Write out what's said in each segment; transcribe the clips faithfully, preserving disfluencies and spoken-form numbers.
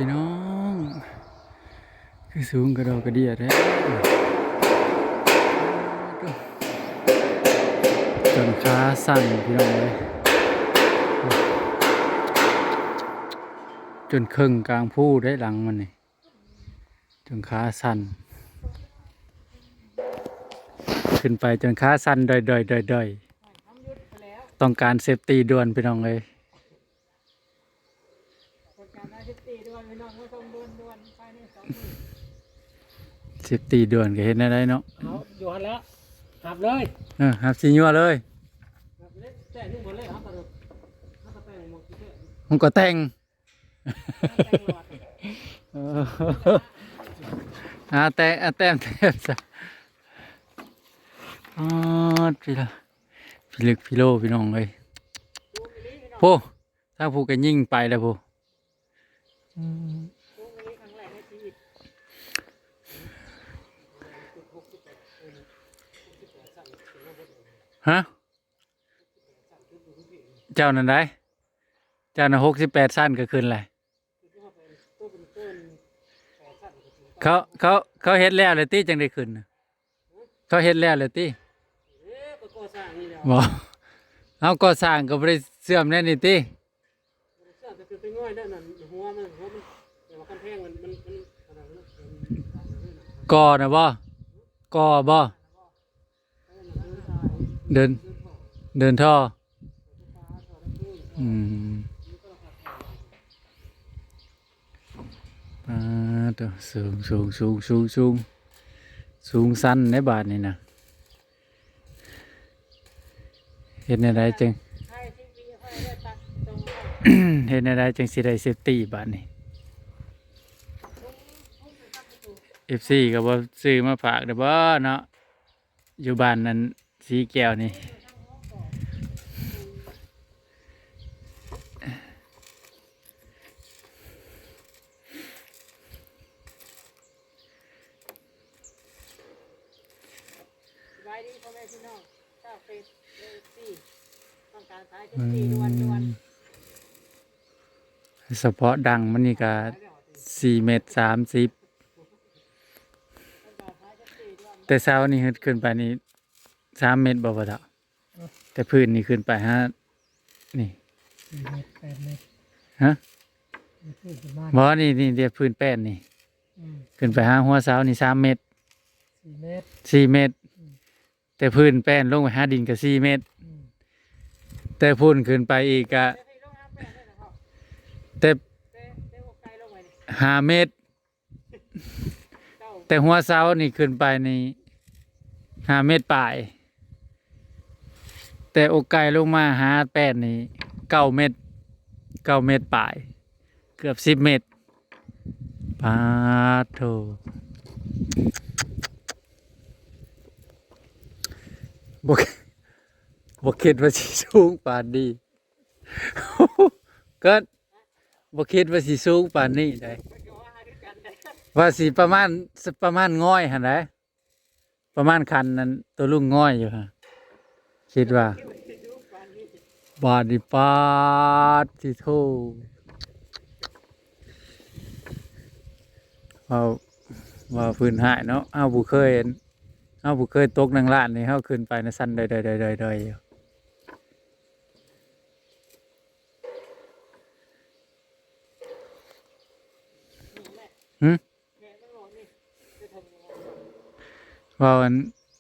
พี่น้อง คือสูงกระดอกกระเดี้ยแท้ จนขาสั่นพี่น้องเอ้ย จนเคิ่งกลางภูได้หลังมันนี่ จนขาสั่น ขึ้นไปจนขาสั่นด่อยๆๆๆ ต้องการเซฟตี้ด่วนพี่น้องเอ้ย เซฟตี้ด่วนก็เฮ็ดแนวใดเนาะ เอาอยู่หั่นแล้ว หับเลย เออ หับสิยัวเลย หับเลย แต่นี่หมดเลยครับ หับกระแตงหมดที่เชื่อ มันก็แต่ง หับกระแตงหลอด เออ อ่า แต่ง อ่า แต้ม แต้มซะ อ๋อ พี่ละ พี่ลึกพี่โลพี่น้องเอ้ย โพ ถ้าผู้ก็ยิงไปแล้วผู้ อืม ฮะ เจ้านั่นได้ เจ้าน่ะหกสิบแปดชั้นก็ขึ้นแหละ เขา เขา เขาเฮ็ดแล้วเลยติจังได้ขึ้นน่ะ เขาเฮ็ดแล้วเลยติ เอ๊ะ ก็ก่อสร้างนี่แหละ บ่ เอาก่อสร้างก็บ่ได้เชื่อมแน่นี่ติ บ่ได้เชื่อม แต่เป็นง่อยนั่นน่ะ หัวมัน หัวมัน แต่ว่าคันแพงมัน มัน มันขนาดนั้น ก่อน่ะบ่ ก่อบ่ เดิน เดินท่อ อืม อ่า ตัวสูง สูง สูง สูง สูง สูงสั้นในบาดนี่นะ เฮ็ดแนวใดจัง เฮ็ดแนวใดจังสิได้เซฟตี้บาดนี่ เอฟซี ก็บ่ซื้อมาฝากเด้อบ่เนาะ อยู่บ้านนั้นสีแก้วนี่ สบายดีพ่อแม่พี่น้อง ชาวเฟซ เอฟซี ต้องการสายเซฟตี้ด่วนๆ เฉพาะดังมันนี่ก็สี่เมตรสามสิบ แต่เสานี่ขึ้นไปนี่สามเมตรบ่ บ่เท่า แต่พื้นนี่ขึ้นไปฮะ นี่ สี่เมตร แปดเมตร ฮะ นี่คือประมาณ บ่ นี่ นี่ เดี๋ยวพื้นแป้นนี่ อืม ขึ้นไปหาหัวเสานี่สามเมตร สี่เมตร สี่เมตร อืม แต่พื้นแป้นลงไปหาดินก็สี่เมตร อืม แต่พื้นขึ้นไปอีกก็ แต่ ห้าเมตร แต่หัวเสานี่ขึ้นไปนี่ห้าเมตรปลาย แต่อกไก่ลงมาหาแป้นนี่เก้าเมตร เก้าเมตรปลาย เกือบสิบเมตร ปาดโถ บ่ บ่คิดว่าสิสูงปานนี้ ก็บ่คิดว่าสิสูงปานนี้ได้ ว่าสิประมาณ ประมาณง่อยหั่นใด ประมาณคันนั้นตัวลุงง่อยอยู่ฮะ คิดว่า บาดนี้ปาดสิโท เว้า เว้าพื้นหายเนาะ เฮาบ่เคย เฮาบ่เคยตกนั่งร้านนี่ เฮาขึ้นไปนะสั่นดอยๆๆๆๆอยู่ หึ เว้าอัน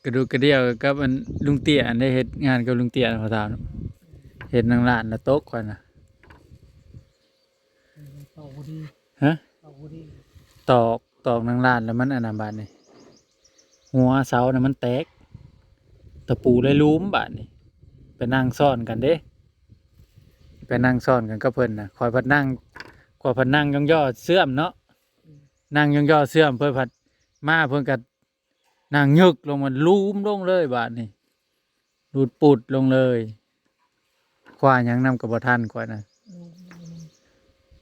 กระดูกกระเดี่ยวกับอันลุงเตี้ย อันได้เฮ็ดงานกับลุงเตี้ย ขอถาม เฮ็ดนั่งร้านแล้วตกก่อนนะ ตอกบ่ดี ฮะ ตอกบ่ดี ตอก ตอกนั่งร้านแล้วมันอันนั้นบาดนี่ หัวเสาน่ะมันแตก ตะปูเลยหลุมบาดนี่ ไปนั่งซ้อนกันเด้ ไปนั่งซ้อนกันกับเพิ่นน่ะ ข้อยพัดนั่ง ข้อยพัดนั่งย่องย่อเชื่อมเนาะ นั่งย่องย่อเชื่อม เพิ่นพัดมา เพิ่นก็นั่งยึกลง มันหลุมลงเลยบาดนี่ หลุดปุดลงเลย คว้าหยังนำก็บ่ทันข้อยน่ะ อืม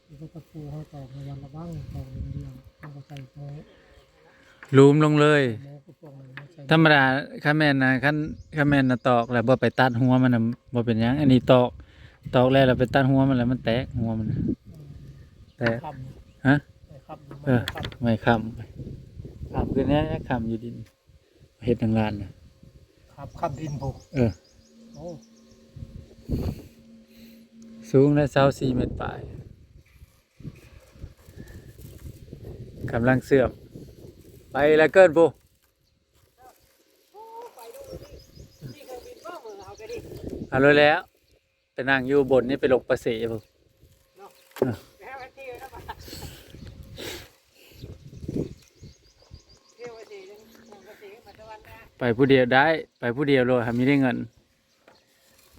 แล้วก็ตะปูเฮาตอกในวันละบั้ง ตอกเดือนเดียว เฮาก็ใส่หม้อ หลุมลงเลย หม้อกระป๋องมาใส่ ธรรมดา คันแม่นนะ คัน คันแม่นนะตอกแล้วบ่ไปตัดหัวมันน่ะ บ่เป็นหยัง อันนี้ตอก ตอกแล้ว แล้วไปตัดหัวมันแล้วมันแตก หัวมันน่ะ อืม แตก ทำ ฮะ ไม่ค้ำ เออ ไม่ค้ำ ไม่ค้ำ ค้ำคือแนวค้ำอยู่ดิน เฮ็ดหยังลานน่ะ ค้ำ ค้ำดินพุ้น เออ โอ้ สูงแล้วซาวสี่เมตรปลาย กำลังเชื่อม ไปแล้วเกินพุ้น เอาเลยแล้ว ไปนั่งอยู่บนนี่ ไปหลบประเสพุ้น เนาะ เออ ไปผู้เดียวได้ ไปผู้เดียวโลด หามีได้เงิน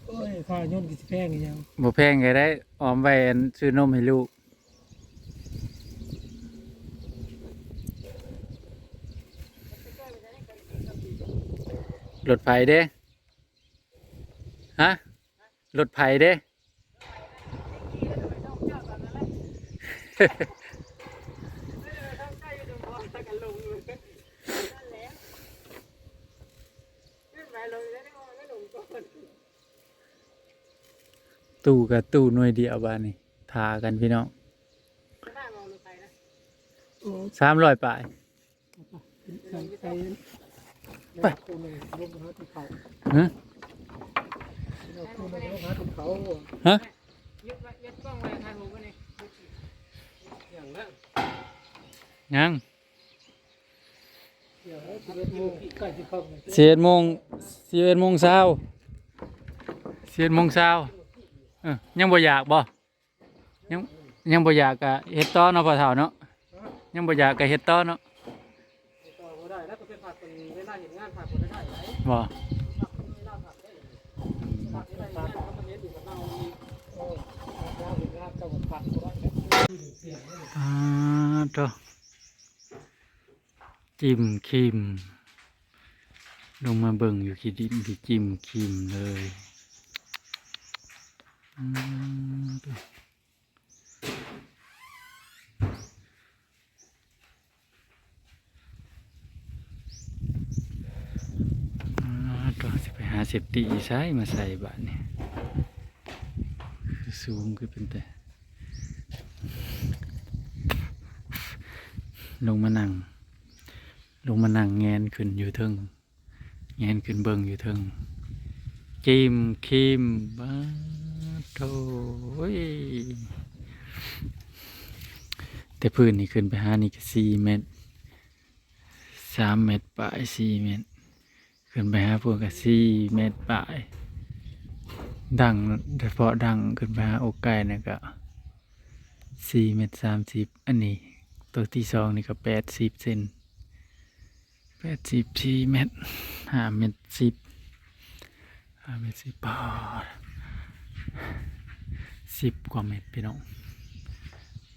โอ้ย ค่ายนต์ก็สิแพงอีหยัง บ่แพงก็ได้ ออมไว้อันซื้อนมให้ลูก รถไผเด้ ฮะ รถไผเด้ ตู้กับตู้หน่วยเดียวบาดนี้ ท่ากันพี่น้อง สามร้อยปลาย ใส่ ใส่ ไป เอาคู่หนึ่งลงหาที่เขา ฮะ เอาคู่หนึ่งลงหาที่เขา ฮะ ยึดไว้ ยึดกล้องไว้ ถ่ายรูปไว้นี่ อย่างนั้น ยัง เดี๋ยวสิบเอ็ดโมง ใกล้สิบเอ็ดโมง สิบเอ็ดโมงเช้า สิบเอ็ดโมงเช้า เออ ยังบ่อยากบ่ ยัง ยังบ่อยากก็เฮ็ดต่อเนาะ พ่อเฒ่าเนาะ ยังบ่อยากก็เฮ็ดต่อเนาะ ต่อบ่ได้ แล้วก็เป็นผักเป็นเวลาเฮ็ดงานผักบ่ได้หลาย บ่ ผักเป็นเวลาผักได้ ผักที่ได้งานก็มาเฮ็ดอยู่กับเรานี่ เออ ผักยาวเฮ็ดงานเจ้าก็ผักบ่ได้ อ่า โธ่ จิ้มคิม ลงมาเบิ่งอยู่ขี้ดินที่จิ้มคิมเลย อืม อ่า ตัวสิไปหาเซฟตี้ใส่มาใส่บาดนี่ คือสูง คือเป็นแต่ ลงมานั่ง ลงมานั่งแงนขึ้นอยู่เทิง แงนขึ้นเบิ่งอยู่เทิง จิมคิม บ้าดโธ่ แต่พื้นนี่ขึ้นไปหานี่ก็สี่เมตร สามเมตรปลาย สี่เมตร ขึ้นไปหาพุ้นก็สี่เมตรปลาย ดั้ง เฉพาะดั้งขึ้นไปหาอกไก่นี่ก็สี่เมตรสามสิบ อันนี้ตัวที่สองนี่ก็แปดสิบเซน แปดสิบสี่เมตร ห้าเมตรสิบ ห้าเมตรสิบ ปาด สิบกว่าเมตรพี่น้อง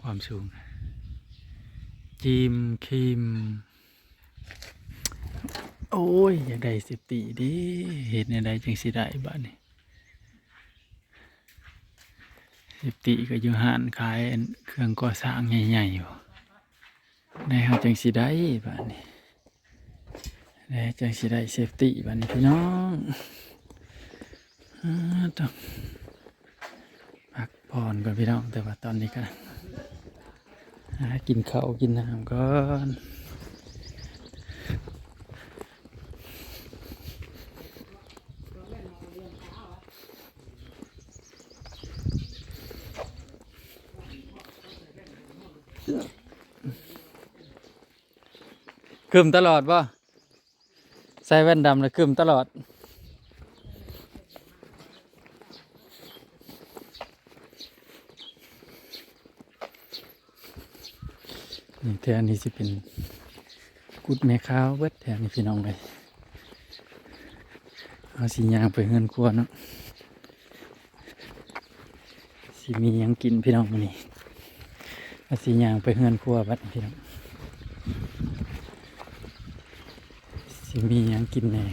ความสูง จิมคิม โอ้ย อยากได้เซฟตี้เด้ เฮ็ดแนวใดจังสิได้บาดนี้ เซฟตี้ก็อยู่ห้านขายอันเครื่องก่อสร้างใหญ่ๆอยู่ ได้เฮาจังสิได้บาดนี้ ได้จังสิได้เซฟตี้บาดนี้พี่น้อง อ่า ต้องพักผ่อนก่อนพี่น้อง แต่ว่าตอนนี้ก็หากินข้าวกินน้ำก่อน ครึ้มตลอดบ่ ใส่แว่นดำแล้วครึ้มตลอด นี่แถวนี้สิเป็นกุดแม่ขาวเบิดแถวนี้พี่น้องเอ้ย เฮาสิย่างไปเฮือนครัวเนาะ สิมีหยังกินพี่น้องมื้อนี้ เฮาสิย่างไปเฮือนครัวบัดนี้พี่น้อง สิมีหยังกินแหน่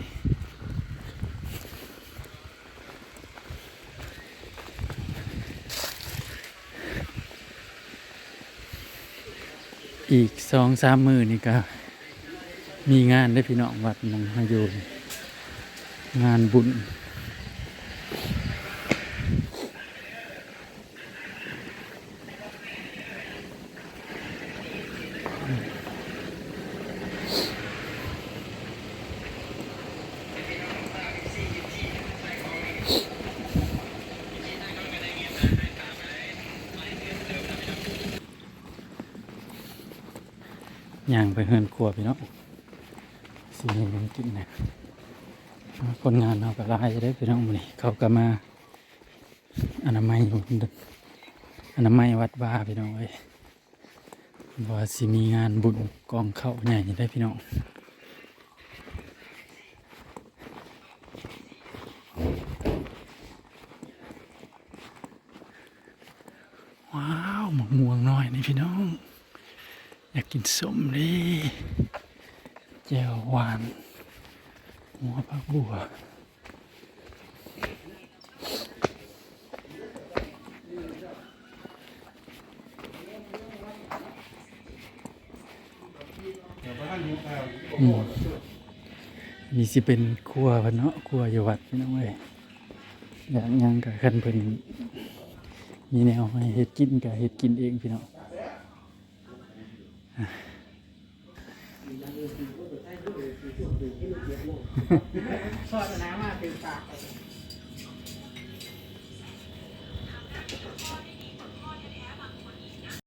อีกสองสามมื้อนี่ก็มีงานเด้อพี่น้อง วัดหม่องเฮาอยู่นี่ งานบุญ เ ย่างไปเฮือนครัวพี่น้อง สิมีหยังกินนะ คนงานเฮาก็หลายอยู่เด้อพี่น้อง มื้อนี้เขาก็มาอนามัยอยู่ อนามัยวัดวาพี่น้องเอ้ย ว่าสิมีงานบุญกองข้าวใหญ่ได้อพี่น้อง ว้าว มะม่วงน้อยนี่พี่น้อง อยากกินส้มเด้ แจ่วหวาน หัวผักบัว อืม นี่สิเป็นครัวเพิ่นเนาะ ครัวอยู่วัดพี่น้องเอ้ย อยากหยังก็คันเพิ่นมีแนวให้เฮ็ดกินก็เฮ็ดกินเองพี่น้อง ทอดน้ำมาเป็นปาก